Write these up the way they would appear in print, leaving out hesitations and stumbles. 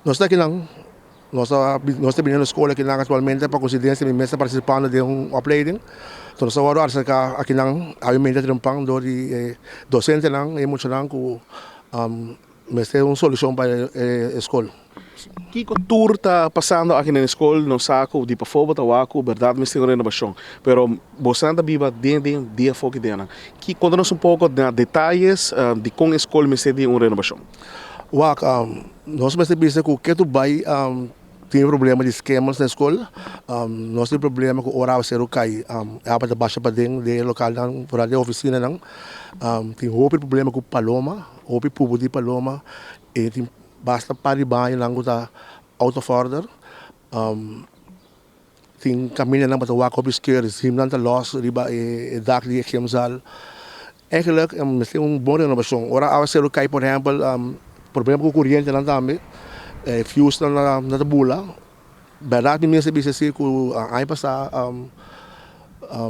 Nos ta akinan, nos ta nos ta bini na skol akinan aktualmente pa konsidensia mi mes ta partisipando den un opleiding. So nos ta wòrdu aserká akinan awe trempan dor di e dosentenan i e muchanan ku mester un solushon pa e skol. Kiko tur ta pasando aki na e skol? Nos sa ku di pafó bo ta wak ku bèrdat mester un renobashon, pero bosonan ta biba den den dia afó ki den nan. Ki konta nos un poko na detayes dikon e skol mester di un renobashon? Wak, nos mester bisa ku ke tur bai tin problema di skemas na e skol. Nos tin problema ku ora awaseru kai e awa ta basha paden den e lokalnan, foral den e ofisinanan. Tin hopi problema ku paloma, hopi pupu di paloma i tin basta par di bañonan ku ta out of order. Tin kamindanan pa ta wak hopi sker, zimnan ta lòs riba e dak di e gymzaal. Eigenlijk mester un bon renobashon. Ora awaseru kai por ehèmpel, problema ku kurientenan tambe, e fiusnan na ta bula. Bèrdat mi mester bisa si ku aña pasá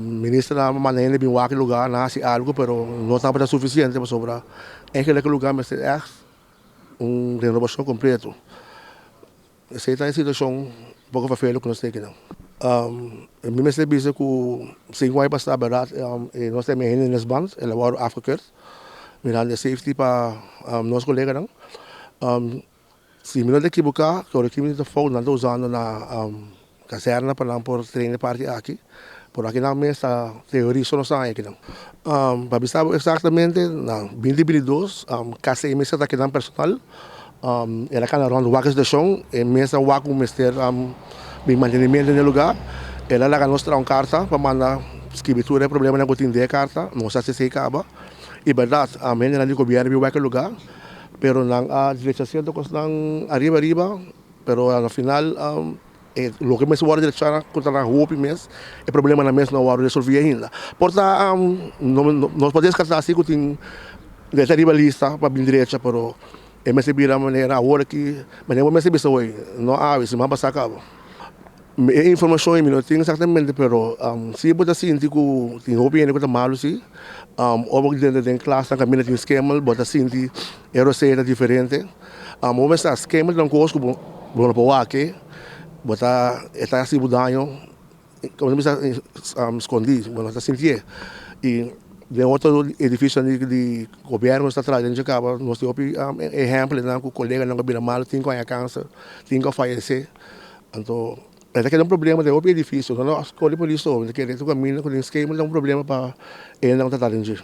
ministernan a manda hende bin wak e lugá, nan a hasi algu pero no tabata sufisiente pasobra eigenlijk e lugá mester ègt un renobashon kompleto. Esei ta e situashon un poko vervelend ku nos tin akinan. Mi mester bisa ku sinku aña pasá bèrdat nos tin hende den band, el a wòrdu afgekeurd mirando e safety pa nos koleganan. Si mi no ta ekiboká, kòrda ki mi ta fout nan ta usando na kazèrna pa nan por train e parti aki, pero aki nan mes ta teoria so nos ta haña akinan. Pa bisa bo eksaktamente na binti 22 kasi e mester ta kinan personal, el a kana rònt wak e situashon, e mes a wak ku mester bin mantenimiento den e lugá, el a laga nos traha un karta pa manda skibi tur e problemanan ku tin den e karta, nos a hasi esei kaba i bèrdat hendenan di gobièrnu bin wak e lugá. Pero nan a drecha cierto cosnan ariba ariba, pero na final e loke mester worde drecha cu ta nan hopi mes, e problemanan mes no a worde resolvi ainda. Por ta nos por descarta si cu tin drecha ariba lista pa bin drecha, pero e mester bira manera awor aki, manera bo mester bisa hoy, no awe, siman pasa caba. E informashon ei mi no tin exactamente pero si bo ta sinti ku tin hopi hende ku ta malu si ora bo drenta den klasnan kaminda tin skemel bo ta sinti e rosea ta diferente. Bo mester sa skemel ta un kos ku bo no por wak bo ta e ta hasi bo daño komo ta bisa skondi bo no ta sintié i den otro edifisionan di gobièrnu nos ta traha den dje kaba nos tin hopi ehèmpelnan ku koleganan ku a bira malu tin ku haña kanser tin ku a fayesé. Anto e ta keda un problema den hopi edifisio, no no skol di polis so, mi ta kere tur kaminda ku den skema ta un problema pa hendenan ku ta trata den dje.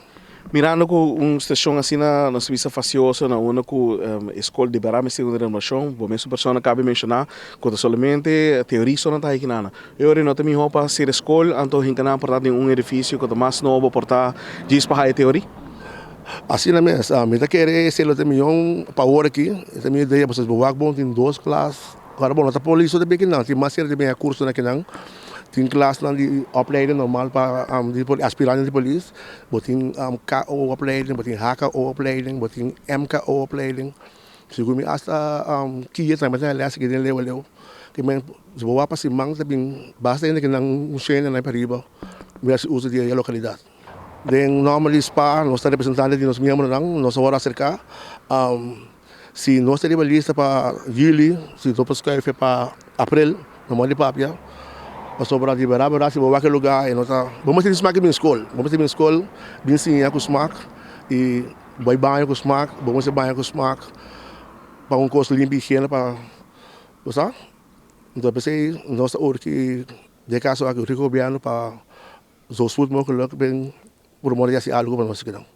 Mirando ku un stashon asina nos ta bisa fasioso na unda ku e skol deberá mester un renovashon, bo mesun persona kaba di menshoná ku ta solamente teoria so nan ta haiki nan. E ora no ta mihó pa sera e skol anto hinka nan por ta den un edifisio ku ta mas nobo por ta djis pa haya teoria? Asina mes, mi ta kere esei lo ta mihó pa awor aki, e ta mi idea pasobra si bo wak bon tin dos klas. Ora bo no ta por listo ta bin kinan, tin mas hende ta bin a cursonan kinan, tin klasnan di opleiding normal pa di aspirantenan di polis, bo tin KO opleiding, bo tin HKO opleiding, bo tin MKO opleiding, segun mi hasta kia tambe ta les aki den Leeuw Leeuw. Ki men si bo wak pa siman ta bin basta hende kinan un shende nan pariba mi hasi uso di e localidad. Den nomber di spa nos ta representante di nos miembronan, nos a wòrdu aserká. Si nos ta riba lista pa juli, si nos por skuif pa aprel, no mor di papia, pasobra di berdad berdad si bo wak e luga e no ta, bo mester tin smak di bin skol, bo mester bin skol bin siña ku smak i bai baño ku smak, bo mester baña ku smak pa un kos limpi higiena pa bo sa. Enton p'esei nos ta urgi den e kaso aki urgi gobièrnu pa zo spoed mogelijk bin promore di hasi algu pa nos kinan.